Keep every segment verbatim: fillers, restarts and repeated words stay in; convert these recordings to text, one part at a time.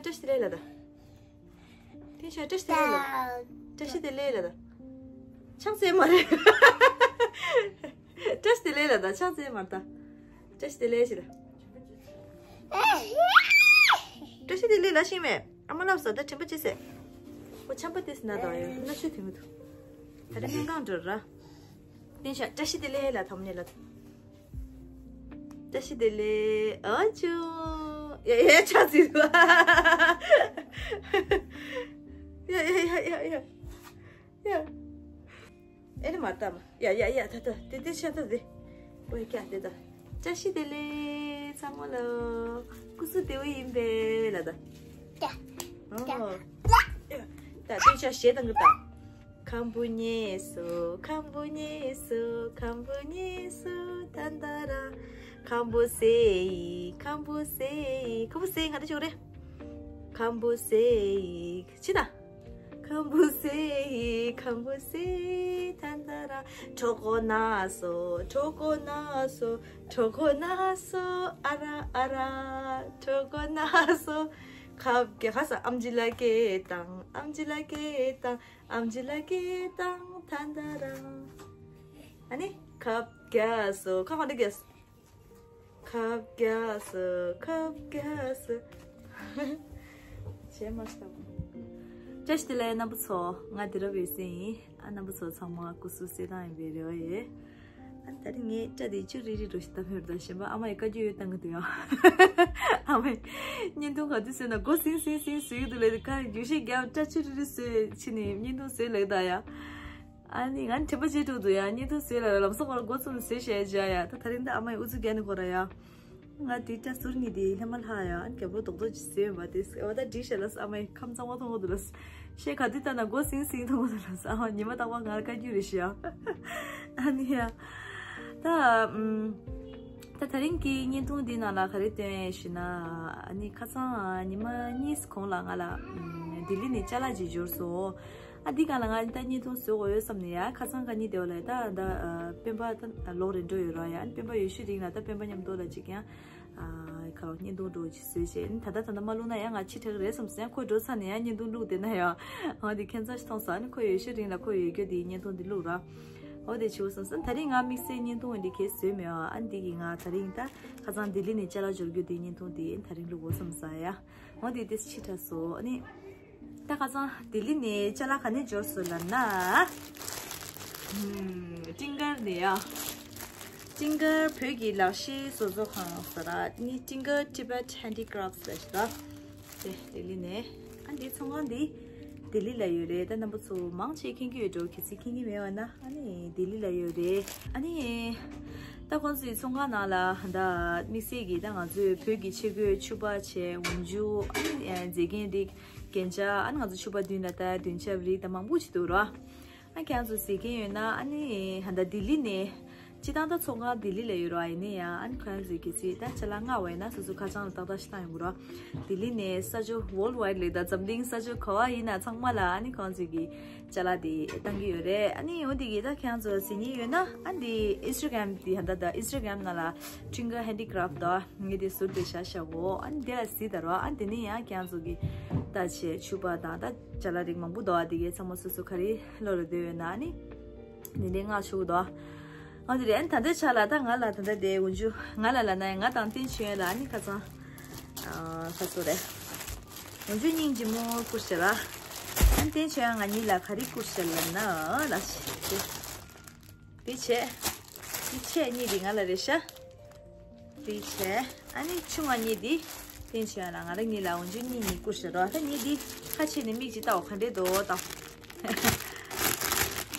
བཀྲ་ཤིས་བདེ་ལེགས་ལ་ད། དེ་ཤ་བཀྲ་ཤིས་བདེ་ལེགས་ལ། བཀྲ་ཤིས་བདེ་ལེགས་ལ་ད། ཕྱག་འཚལ་མ་རེད། བཀྲ་ཤིས་བདེ་ལེགས་ལ་ད་ཕྱག་འཚལ་མ་རེད་ད། བཀྲ་ཤིས་བདེ་ལེགས་ཞེས་ལ། བཀྲ་ཤིས་བདེ་ལེགས་ལ་ཤིང་མེད། ཨ་མ་ལབ་ས་ད་དྲན་པ་ཅི་ཟེར། ཨོ་ཆམ་པ་ཏིས་ན་ད་ཡོད་ན་ཤུ་དེ་མི་འདུག་ད་རེ་སྙིང་གང་འགྲོ་ར། བསྟན་ཤག་བཀྲ་ཤིས་བདེ་ལེགས་ལ་ཐམ་ནས་ལ། བཀྲ་ཤིས་བདེ་ལེགས་ཨ་ཅོ། ཡ་ཡ་ཆ་ཟིག་ཡ་ཡ་ཡ་ཡ་ཡ། ཡ། ཨེ་ནི་མ་ལྟ་མ། ཡ་ཡ་ཡ་ད་ད་དེ་དེ་ཆ་ད་དེ། ཝེ་ཀྱ་དེ་ད། བཀྲ་ཤིས་བདེ་ལེགས་ཚང་མ་ལ། སྐུ་གཟུགས་བདེ་བོ་ཡིན་པས་ལ་ད། ཨོ། ད་དེ་ཆ་ཞེ་དང་གི་ད། ཁམ་བུ་ཉེ་སོ་ཁམ་བུ་ཉེ་སོ་ཁམ་བུ་ཉེ་སོ་ད་ད་ར། ཁམ་བུ་སེ་ཡི་ཁམ་བུ་སེ་ཡི་ཁམ་བུ་སེ་ཡི་ང་ད་ཅོ་རེ། ཁམ་བུ་སེ་ཡི་ཅི་ད། ཁམ་བུ་སེ་ཡི་ཁམ་བུ་སེ་ད་ད་ར། གྲོ་གོ་ན་སོ་གྲོ་གོ་ན་སོ་གྲོ་གོ་ན་སོ་ཨ་ར་ཨ་ར། གྲོ་གོ་ན་སོ། ཁབ་ཀྱི་ཁ་ས་ཨམ་ཅི་ལ་ཀེ་དང་ཨམ་ཅི་ལ་ཀེ་དང་། ཨམ་ཅི་ལ་ཀེ་དང་ཐན་ད་ར། ཨ་ནི་ཁབ་རྒྱ་སོ་ཁ་ཁ་འདི་རྒྱ་སོ། ཁབ་རྒྱ་སོ་ཁབ་རྒྱ་སོ། བྱས་མ་ཤེས། བཀྲ་ཤིས་བདེ་ལེགས་རྣམ་པ་ཚོ། ང་དེ་ར་བའི་སེ་ཡིན། ཨ་རྣམ་པ་ཚོ་ཚང་མ་སྐུ་གཟུགས་གསལ་ཐང་ཡིན་པའི་རེ་བ་ཡོད། ཨ་ནི་ད་རིང་ངས་སྐྲ་དེ་ཅུ་རི་རི་འགྲོ་ཞིག་བཏང་ཡོད་ད་གཞན་པ་ཨ་མ་ཡི་བཀའ་བཀྱོན་ཡོད་བཏང་གི་འདུག་ཡ། ཨ་མ་ཡི་བརྙན་ཐུང་ག་དུས་བཟོས་ན་མགོ་ཟིང་ཟིང་ཟིང་བཟོས་ཀྱི་འདུག་ལབ་དུས་ཁ་རྒྱུག་ཤིག་རྒྱབ་སྐྲ་ཅུ་རི་རི་བཟོས་ཕྱིན་ནས་བརྙན་ཐུང་བཟོས་ལབ་ད་ཡ། ཨ་ནི་ང་དྲན་པ་བརྗེད་འགྲོ་འདུག་ཡ། བརྙན་ཐུང་བཟོས་ལ་ལམ་སང་ཁོ་ལ་མགོ་བཙུམ་བཟོས་བྱས་བྱ་ཡ། ད་ད་རིང་ད་ཨ་མ་ཡི་ཨུ་ཚུགས་རྒྱག་ནས་ཁོ་ར་ཡ། ང་དེ་སྐྲ་ཟུར་གཉིས་དེ་ལྷ་མ་ལྷག་ཡ། ཨ་ནི་རྒྱབ་ལོགས་རྡོག་རྡོག་ཅིག་བཟོས་ཡོད་པ་དེ་ཟེར་བ་ད་འགྲིག་ཤག་ལ་ཨ་མ་ཡི་ཁམས་གཙང་མ་མཐོང་གི་འདུག་ལ། ཤེས་ག་དུས་ལྟ་ན་མགོ་ཟིང་ཟིང་མཐོང་གི་འདུག་ལ། ཨ་མ་ཉི་མ་རྟག་པར་ང་ལ་བཀའ་བཀྱོན་རེད་ཤག་ཨ་ནི་ཡ། ད་ཨུམ། ད་ད་རིང་གི་བརྙན་ཐུང་འདི་ནང་ལ་ག་རེ་སྟོན་ཞུ་ན། ཨ་ནི་ཁ་སང་ཉི་མ་གཉིས་གོང་ལ་ང་ལ་ཨུམ་ལྡི་ལི་ནས་ཅ་ལག་ཅིག་འབྱོར་སོང་། ཨ་འདི་ག་ལ་ང་ད་བརྙན་ཐུང་བཟོ་དགོས་ཡོད་བསམ་ནས་ཡ། ཁ་སང་ག་ཉིན་དེ་བ་ལ་ད་ད་ཨ་སྤེན་པ་ད་ལོག་རེ་འགྲོ་ཡོད་ར་ཡ། ཨ་ནི་སྤེན་པ་ཡོད་ཤུལ་རིང་ལ་ད་སྤེན་པ་མཉམ་དུ་ལ་ཅིག་ཡང་ཨ་ཁ་ལོ་བརྙན་ཐུང་འགྲོ་ཅིག་བཟོས་བྱས། ཨ་ནི་ད་ད་ད་ད་མ་བླུགས་ན་ཡང་ང་ཕྱི་དྲགས་རེད་བསམ་སོང་། ཡང་ཁོ་འགྲོ་ཚར་ནས་ཡང་བརྙན་ཐུང་བླུགས་བསྡད་ན་ཡང་ཨ་འདི་ཁྱད་མཚར་ཞིག་མཐོང་སོང་། ཨ་ནི་ཁོ་ཡོད་ཤུལ་རིང་ལ་ཁོ་ཡོད་རྒྱུ་དེའི་བརྙན་ཐུང་འདི་བླུགས་ར། འོ་དེ་བྱེད་བསམ་སོང་། ད་རིང་ང་དམིགས་བསལ་བརྙན་ཐུང་འདི་གས་བཟོས་མེད་ཨ། ཨ་འདི་གི་ང་ད་རིང་ད་ཁ་སང་ལྡི་ལི་ནས་ཅ་ལག་འབྱོར་རྒྱུ་དེའི་བརྙན་ཐུང་དེ་ད་རིང་བླུགས་དགོས་བསམ་སོང་ཡ། འོ་དེ་དེ་ཕྱི་དྲགས་སོང་། ཨ་ནི། ད་ཁ་སང་ལྡི་ལི་ནས་ཅ་ལག་ག་ནས་འབྱོར་སོང་ལབ་ན། ཧུམ། ཊིང་ཀར་ནས་ཡ། ཊིང་ཀར་བོད་ཀྱི་ལག་ཤེས་བཟོ་ཚོགས་ཁང་ཟེར་ར། ནི་ཊིང་ཀར་Tibet Handicrafts ཟེར་ཞིག་ལ། དེ་ལྡི་ལི་ནས། ཨ་འདི་ཚོང་ཁང་འདི་ལྡི་ལི་ལ་ཡོད་རེད། ད་རྣམ་པ་ཚོ་མང་ཆེ་མཁྱེན་གྱི་ཡོད་འགྲོ། གལ་སྲིད་མཁྱེན་གྱི་མེད་པ་ན་ཨ་ནི་ལྡི་ལི་ལ་ཡོད་རེད། ཨ་ནི་ད་ཁོང་ཚོའི་ཚོང་ཁང་ནང་ལ་ད་དམིགས་བསལ་གྱི་ད་ང་ཚོའི་བོད་ཀྱི་ཆས་གོས་ཕྱུ་པ་བྱས། འོག་འཇུག་ཨ་ནི་མཛེས་རྒྱན་རིགས། རྒྱན་ཆ། ཨ་ནི་ང་ཚོ་ཕྱུ་པ་མདུན་ལ་ལྟ་མདུན་ཆ་རིགས་དང་མང་པོ་ཅིག་འདུག་ར། ཨ་ཁྱེད་རང་ཚོ་གཟིགས་མཁན་ཡོད་ན་ཨ་ནི་ཧ་ད་ལྡི་ལི་ནས་སྤྱི་བཏང་ད་ཚོང་ཁང་ལྡི་ལི་ལ་ཡོད་ར། ཡིན་ན་ཡང་ཨ་ནི་ཁྱེད་རང་ཚོས་གལ་སྲིད་ད་ཅ་ལག་མངགས་པ་ཡིན་ན་སོ་སོ་ཁ་བྱང་ལ་ཏག་ཏག་ཞིག་བཏང་ཡོང་དགོས་ར། ལྡི་ལི་ནས་ས་ཕྱོགས་Worldwide ལས་ད་འཛམ་གླིང་ས་ཕྱོགས་ག་བ་ཡིན་ན་ཚང་མ་ལ་ཨ་ནི་ཁྱེད་རང་ཚོས་ཀྱི་ཅ་ལག་དེ་བཏང་གི་ཡོད་རེད། ཨ་ནི་འོ་དེ་གི་ད་ཁྱེད་རང་ཚོ་གཟིགས་མཁན་ཡོད་ན་ཨ་འདི་Instagram དེ་ཧ་ད་ད་Instagram ནང་ལ་Twinkle Handicraft ད། ངས་དེ་ཟུར་དེ་བཞག་བཞག་གོ། ཨ་ནི་དེ་ལ་གཟིགས་དང་རོ། ཨ་ནི་དེ་ནི་ཡང་ཁྱེད་རང་ཚོ་གི་ད་ཆས་ཕྱུ་པ་དང་ད་ཅ་ལག་རིགས་མང་པོ་འདུག་ཨ་དེ་གའི་ཚང་མ་སོ་སོ་ག་རེ་བློ་ལ་འདོད་ཡོད་ན་ཨ་ནི་དེ་འདྲའི་མངགས་ཆོག་གི་འདུག་ཨ་དེ་རེད། ཨ་ནི་ད་ལྟའི་ཆ་ལ་ད་ང་ལ་ད་ལྟ་དེ་འོན་ཆུ་ང་ལ་ལ་ན་ང་དང་བསྟན་ཆོས་ཡོད་ལ་ཨ་ནི་ཁ་སང་ཨ་ཁ་སོ་རེད། འོན་ཆུ་སྙིང་རྗེ་མོ་བསྐུར་བྱ་ལ། ཨ་ནི་བསྟན་ཆོས་ཡང་ང་གཉིས་ལ་ག་རེ་བསྐུར་བྱ་ལ་ན་ལ་ཞེས། འདི་བྱས། འདི་བྱས་གཉིས་འདི་ང་ལ་རེད་ཤག་འདི་བྱས། ཨ་ནི་ཆུང་བ་གཉིས་འདི་བསྟན་ཆོས་ལ་ང་རང་གཉིས་ལ་འོན་ཆུ་གཉིས་གཉིས་བསྐུར་ཤག་རོ། ད་གཉིས་འདི་ཁ་ཕྱེ་ནས་མིག་ཅིག་ལྟ་འོ་ག་འདྲས་འདུག་ལྟ།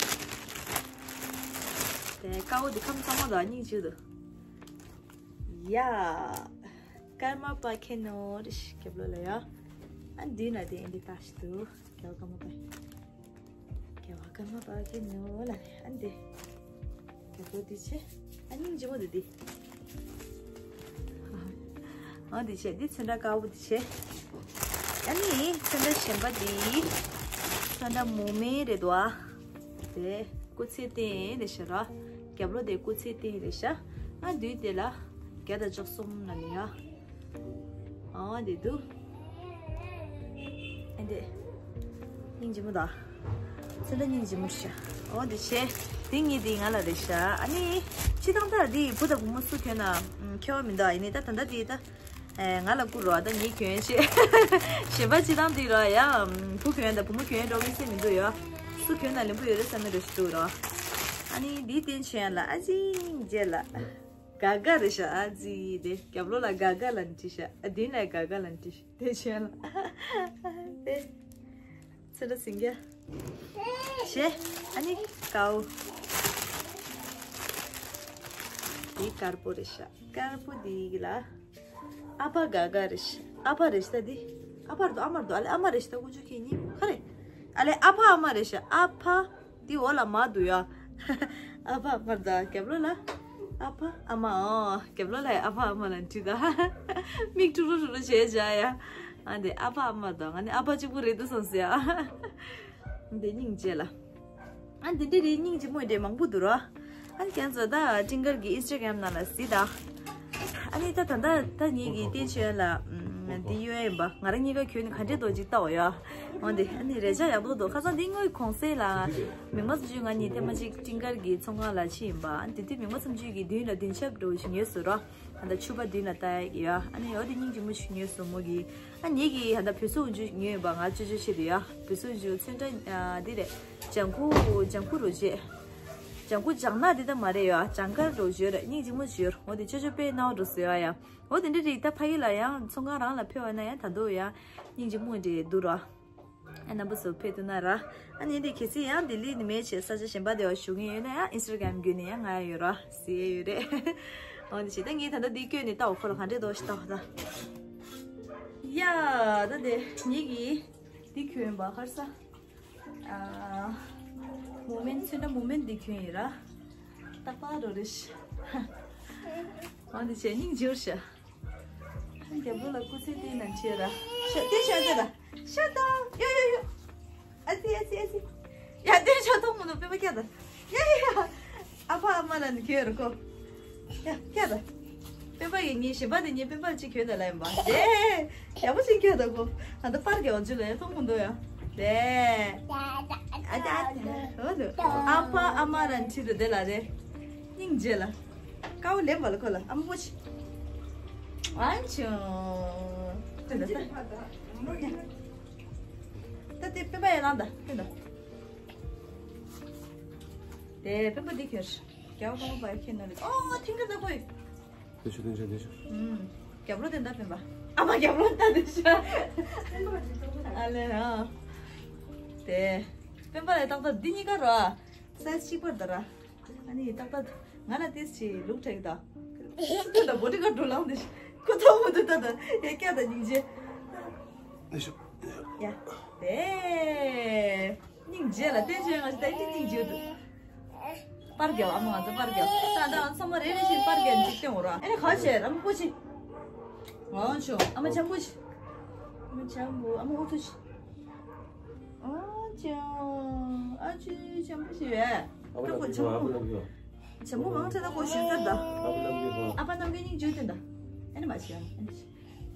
དེ་དཀར་པོ་འདི་ཁམས་གཙང་མ་དང་སྙིང་རྗེ་འདུག་ཡ། སྐར་མ་པ་ཁེ་ནོ་རེ་ཞིག་རྒྱབ་ལོ་ལ་ཡ། ཨ་འདི་ན་དེ་འདི་ལྟ་ཞིག་འདུག་རྒྱབ་སྐར་མ་པ། རྒྱལ་བ་ཀརྨ་པ་ཀྱི་ནོ་ལ་ནི་ཨ་འདི། རྒྱལ་པོ་འདི་ཆེ། ཨ་སྙིང་རྗེ་མོ་འདི་འདི། ཨ་འདི་ཆེ། འདི་ཚོན་ཁྲ་དཀར་པོ་འདི་ཆེ། ཨ་ནི་ཚོན་ཁྲ་གཞན་པ་འདི། ཚོན་ཁྲ་མུ་མེ་རེད་དོ། དེ་སྐུ་ཚེ་བརྟན་རེད་ཤག་ར། རྒྱབ་ལོ་དེ་སྐུ་ཚེ་བརྟན་རེད་ཤག་ཨ་འདི་དེ་ལ་བརྒྱ་དང་བཅུ་གསུམ་ལ་ནི་ཡ། ཨ་འདི་འདུག་འདི། སྙིང་རྗེ་མོ་དང་། ཚེ་འདྲ་སྙིང་རྗེ་མོ་ཤ། འོ་འདི་བྱས། འདི་གཉིས་འདི་ང་ལ་རེད་ཤག་ཨ་ནི། སྤྱི་བཏང་ད་འདི་བུ་དང་བུ་མོ་སུ་གྱོན་ན། ཨམ། ཁྱད་པར་མི་འདུག་ཨ་ནི་ད་ད་ལྟ་འདི་ད། ཨེ། ང་ལ་བསྐུར་རོགས་ད་ངས་གྱོན་ཤེས། གཞན་པ་སྤྱི་བཏང་འདི་རོགས་ཡ། ཨམ། བུ་གྱོན་དང་བུ་མོ་གྱོན་འགྲོ་གི་སེམས་མི་འདུག་ཡ། སུ་གྱོན་ན་ལེན་པོ་ཡོད་རེད་བསམ་མི་འདུག་ཤི་འདུག་རོགས། ཨ་ནི་འདི་བསྟན་ཆེན་ལ་ཨ་ཅིང་རྗེས་ལ། དགའ་དགའ་རེད་ཤག་ཨ་ཙི་དེ་རྒྱབ་ལོགས་ལ་དགའ་དགའ་ལ་འབྲི་ཤག་ཨ་དེ་ནས་དགའ་དགའ་ལ་འབྲི་ཤག་དེ་བྱས་ལ་དེ་ཚེ་ར་སིང་ག་ཞེ་ཨ་ནི་ཀའོ། དེ་དཀར་པོ་རེད་ཤག་དཀར་པོ་དེ་ལ་ཨ་ཕ་དགའ་དགའ་རེད་ཤག་ཨ་ཕ་རེད་ཤག་ད་དེ་ཨ་ཕ་རེད་དོ་ཨ་མ་རེད་དོ་ཨ་ལེ་ཨ་མ་རེད་ཤག་ད་ཀུ་ཅོ་ཁྱེད་གཉིས་ག་རེད། ཨ་ལེ་ཨ་ཕ་ཨ་མ་རེད་ཤག་ཨ་ཕ། འདི་འོག་ལ་མ་འདུག་ཡ། ཨ་ཕ་ཨ་མ་དང་རྒྱབ་ལོགས་ལ། ཨ་ཕ་ཨ་མ་ཨོ། རྒྱབ་ལོགས་ལ་ཨ་ཕ་ཨ་མ་ལ་འདྲི་ད། མིག་ཀྲུ་རུ་ཀྲུ་རུ་བྱས་བྱ་ཡ། ཨ་འདི་ཨ་ཕ་ཨ་མ་དང་ང་ནི་ཨ་ཕ་གཅིག་པུ་རེད་འདུག་བསམ་སོང་ཡ། འདི་སྙིང་རྗེ་ལ། ཨ་འདི་འདྲ་རེད་སྙིང་རྗེ་མོ་འདྲ་མང་པོ་འདུག་ར། ཨ་ནི་ཁྱེད་ཚོ་ད་སྤྲིན་དཀར་གྱི་ཨིན་སི་ཊ་གྷ་རམ་ནང་ལ་གཟིགས་དང་། ཨ་ནི་ད་ད་ད་ད་ངེད་ཀྱི་བསྟན་ཆོས་ལ་འདི་ཡོད་ཡིན་པ་ང་རང་གཉིས་ཀ་གྱོན་ནས་ག་འདྲས་འདུག་ཅིག་ལྟ་བ་ཡ། འོ་འདི་ཨ་ནི་རེ་ཆ་ཡག་པོ་འདུག་ཁ་སང་འདི་དངོས་གོང་གསལ་ལ་མི་མང་སུམ་ཅུ་ང་གཉིས་ཐེངས་མ་གཅིག་སྤྲིན་དཀར་གྱི་ཚོང་ཁང་ལ་ཕྱིན་ཡིན་པ། ཨ་ནི་དེ་དུས་མི་མང་སུམ་ཅུ་གི་མདུན་ལ་མདུན་ཆབ་འདྲ་བོ་ཞིག་ཉོས་སོང་ར། ཨ་ད་ཕྱུ་པ་མདུན་ལ་ལྟ་ཡ་ཡ། ཨ་ནི་འོ་འདི་སྙིང་རྗེ་མོ་ཞིག་ཉོས་སོང་མོ་གིས། ཨ་ངེད་ཀྱིས་ད་ལྟ་བོད་ཟོག་འཇུ་ཉོས་ཡོད་པ་ང་ཅོ་ཅོ་ཆེད་དུ་ཡ། བོད་ཟོག་འཇུ་ཚོན་ཁྲ་ཨ་འདི་རེད། ལྗང་ཁུ་ལྗང་ཁུ་རུ་བྱེད། ལྗང་ཁུ་ལྗང་ནག་འདི་ད་མ་རེད་ཡ། ལྗང་དཀར་རུ་བྱེད་རེད་སྙིང་རྗེ་མོ་བྱེད་འོ་དེ་ཅོ་ཅོ་དཔེ་སྣང་བ་འགྲོ་སོང་ཡ་ཡ། འོ་དེ་འདྲ་རིགས་ད་ཕ་གི་ལ་ཡང་ཚོང་ཁང་རང་ལ་ཕེབས་པ་ན་ཡང་ད་དུང་ཡ། སྙིང་རྗེ་མོ་འདྲ་འདུག་ར། ཨ་རྣམ་པ་ཚོ་ཕེབས་ཐུབ་ན་ར། ཨ་ནི་འདི་གལ་སྲིད་ཡང་ལྡི་ལི་ནི་མེད་བྱས་ས་ཆ་གཞན་པ་དེ་བ་ཞུ་གི་ཡོད་ན་ཡང་ཨིན་སི་ཊ་གྷ་རམ་བརྒྱུད་ནས་ཡང་ང་ཡ་ཡོད་ར་ཟེར་ཡ་ཡོད་རེད། འོ་འདི་བྱས་ད་ངས་ད་ལྟ་འདི་བསྐྱོན་ནས་ལྟ་བ་ཁོ་ལ་ག་འདྲས་འདུག་ཞིག་ལྟ་བ་ད། ཡ་ད་འདི་ངེད་ཀྱིས་འདི་གྱོན་པ་ཁར་ས། ཨ། མུ་མེན་ཚོན་ཁྲ་མུ་མེན་འདི་གྱོན་ཡིན་ར། རྟག་པར་འགྲོ་རེ་ཤི། འོ་འདི་བྱས་སྙིང་རྗེ་བོ་ཤ། རྒྱབ་ལོགས་ལ་སྐུ་ཚེ་བརྟན་ན་འཆི་ར། ཤ་བརྟན་ཤ་བརྟན་ར། ཤ་དང་ཡོ་ཡོ་ཡོ། ཨ་ཙི་ཨ་ཙི་ཨ་ཙི། ཡ་བརྟན་ཤ་མཐོང་མི་འདུག་སྤེན་པ་སྐྱ་དང་། ཡ་ཡ་ཡ། ཨ་ཕ་ཨ་མ་ལ་ནི་ཁྱོད་རུ་ཁོ། ཡ་སྐྱ་དང་། སྤེན་པ་ཡིན་ངའི་ཞིམ་པ་དེ་ངའི་སྤེན་པ་གཅིག་གྱོན་དང་ལ་ཡིན་པ། དེ། ཡག་པོ་ཞིག་སྐྱ་དང་ཁོ། ཨ་ད་པར་རྒྱག་འོང་ཆུ་ལ་ཡ་མཐོང་མི་འདུག་ཡ། དེ། ཨ་ད་ཨ་ད། འོ་དུ། ཨ་ཕ་ཨ་མ་ལ་ནི་ཁྲིད་དུ་དེ་ལ་རེད། སྙིང་རྗེ་ལ། དཀའ་བ་ལེན་པ་ལ་ཁོ་ལ་ཨ་མ་པོ་ཆེ། ཨན་ཆུང་། ད་ད་ད། ད་དེ་སྤེན་པ་ཡ་ལང་ད་སྤེན་ད། དེ་སྤེན་པ་འདི་ཁྱེར། རྒྱ་བ་ཁོང་པ་ཁྱེར་ནོ་ལེ། ཨོ་ཐིང་ག་ད་ཁོ་ཡི། དེ་ཆུ་དེ་ཆུ་དེ་ཆུ། ཨུམ། རྒྱབ་ལོགས་དེ་འདྲ་སྤེན་པ། ཨ་མ་རྒྱབ་ལོགས་ད་དེ་ཆུ། ཨ་ལེ་ཨ། དེ། སྤེན་པ་ལ་ཏག་ཏག་འདི་གཉིས་ཀ་ར། སའི་ཛི་གཅིག་པར་ད་ར། ཨ་ནི་ཏག་ཏག་ང་ལ་ཏིས་ཆེ་ལུག་ཁྲེག་ད། ད་བོ་ཏི་ཀ་འགྲོ་ལང་དེ་ཁོ་ཐོག་མོ་དུ་ད་ད་ཡ་སྐྱ་ད་སྙིང་རྗེ། ཡ་དེ་སྙིང་རྗེ་ལ་བསྟན་བཅོས་ང་ཞིག་ད་ཡིན་སྙིང་རྗེ་དུ། པར་རྒྱག་ཨ་མ་ང་ཚོ་པར་རྒྱག་ད་ད་ཚང་མ་རེ་རེ་བཞིན་པར་རྒྱག་འཇིག་རྟེན་འོ་ར། ཨ་ནི་ཁ་བྱས་ཨ་མ་པོ་ཆེ། ང་ཆོ་ཨ་མ་ཆམ་པོ་ཆེ། ཨ་མ་ཆམ་པོ་ཨ་མ་ཨུ་ཐུ་ཆེ། ཨ་ཅང་། ཨ་ཅི་ཆམ་པོ་ཞིག་ཡོད། ཨ་ཁོ་ཆམ་པོ། ཆམ་པོ་མང་ཆེ་ན་ཁོ་ཞུ་ཟེར་ད། ཨ་ཕ་རྣམ་རྒྱལ་ཁོ། ཨ་ཕ་རྣམ་རྒྱལ་སྙིང་རྗེ་དེ་འདྲ། ཨ་ནི་མ་ཤི་ཡ།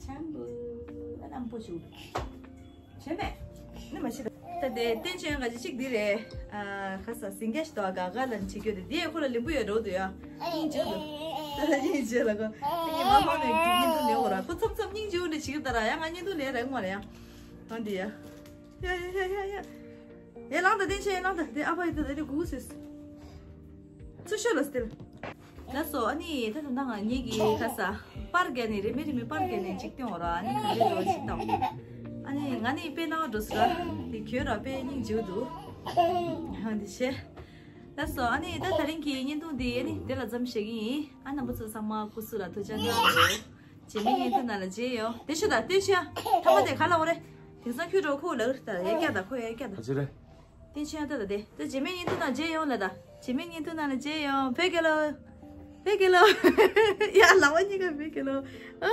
ཆམ་པོ། ཨ་རྣམ་པོ་ཞུ། བྱས་མེད། ཨ་ནི་མ་ཤི་ད། ད་དེ་བསྟན་བཅོས་འགའ་ཅིག་འདི་རེད། ཨ་ཁ་ས་ཟིང་སྐྱ་ཞིག་ཏོ་ག་ག་ལ་ནི་བྱེད་རྒྱུ་དེ་དེ་ཁོ་ལ་ལེན་པོ་ཡོད་འགྲོ་འདུག་ཡ། སྙིང་རྗེ་འདུག་ད་སྙིང་རྗེ་ལ་ཁོ། ད་ངས་མ་ཕང་ནས་དེ་བརྙན་ཐུང་ལེན་འོ་ར་ཁོ་མཚམས་མཚམས་སྙིང་རྗེ་འོ་འདྲ་བྱེད་ཀྱི་ད་ར་ཡ་ང་བརྙན་ཐུང་ལེན་རག་མ་རེད་ཡ། ཨ་འདི་ཡ། ཡ་ཡ་ཡ་ཡ་ཡ། ཡ་ལང་ད་བསྟན་ཆེ་ཡ་ལང་ད་དེ་ཨ་ཕ་ཡི་ད་ད་དེ་གུ་སིས། ཚུར་ཤོད་ལ་སྟེར། ལགས་སོ་ཨ་ནི་ད་ད་ང་ངེད་ཀྱི་ཁ་ས་པར་རྒྱག་ནས་རེ་མེ་རེ་མེ་པར་རྒྱག་ནས་ཅིག་སྟོན་འོ་ར་ཨ་ནི་ང་ཚོའི་འགྲོ་ཅིག་བཏང་། ཨ་ནི་ང་ནི་དཔེ་སྣང་བ་འགྲོ་སི་ར་དེ་གྱོད་ར་དཔེ་སྙིང་རྗེ་འདུག་ཧང་དེ་བྱས། ལགས་སོ་ཨ་ནི་ད་ད་རིང་གི་བརྙན་ཐུང་འདི་ཨ་ནི་དེ་ལ་མཚམས་བཞག་གི་ཡིན། ཨ་རྣམ་པ་ཚོ་ཚང་མ་སྐུ་གཟུགས་ལ་ཐུགས་ཅག་གནང་རོགས། རྗེས་མའི་བརྙན་ཐུང་ནང་ལ་མཇལ་ཡོང་། དེ་ཤོད་ད་ལྟོས་ཤོད་ཨ། ཐ་མ་དེ་ག་ལ་འོ་རེད། དེང་སང་ཁྱོད་འགྲོ་ཁོ་ལ་ད་ཡ་སྐྱ་ད་ཁོ་ཡ་སྐྱ་ད། ཨ་ཅི་རེད། དེ་ཆེན་ཏོ་ད་དེ། ད་རྗེས་མའི་བརྙན་ཐུང་ནང་མཇལ་ཡོང་ལ་ད། རྗེས་མའི་བརྙན་ཐུང་ནང་ལ་མཇལ་ཡོང་། བོད་རྒྱལ་ལོ། བོད་རྒྱལ་ལོ། ཡ་ལ་བ་གཉིས་ཀ་བོད་རྒྱལ་ལོ། ཨ།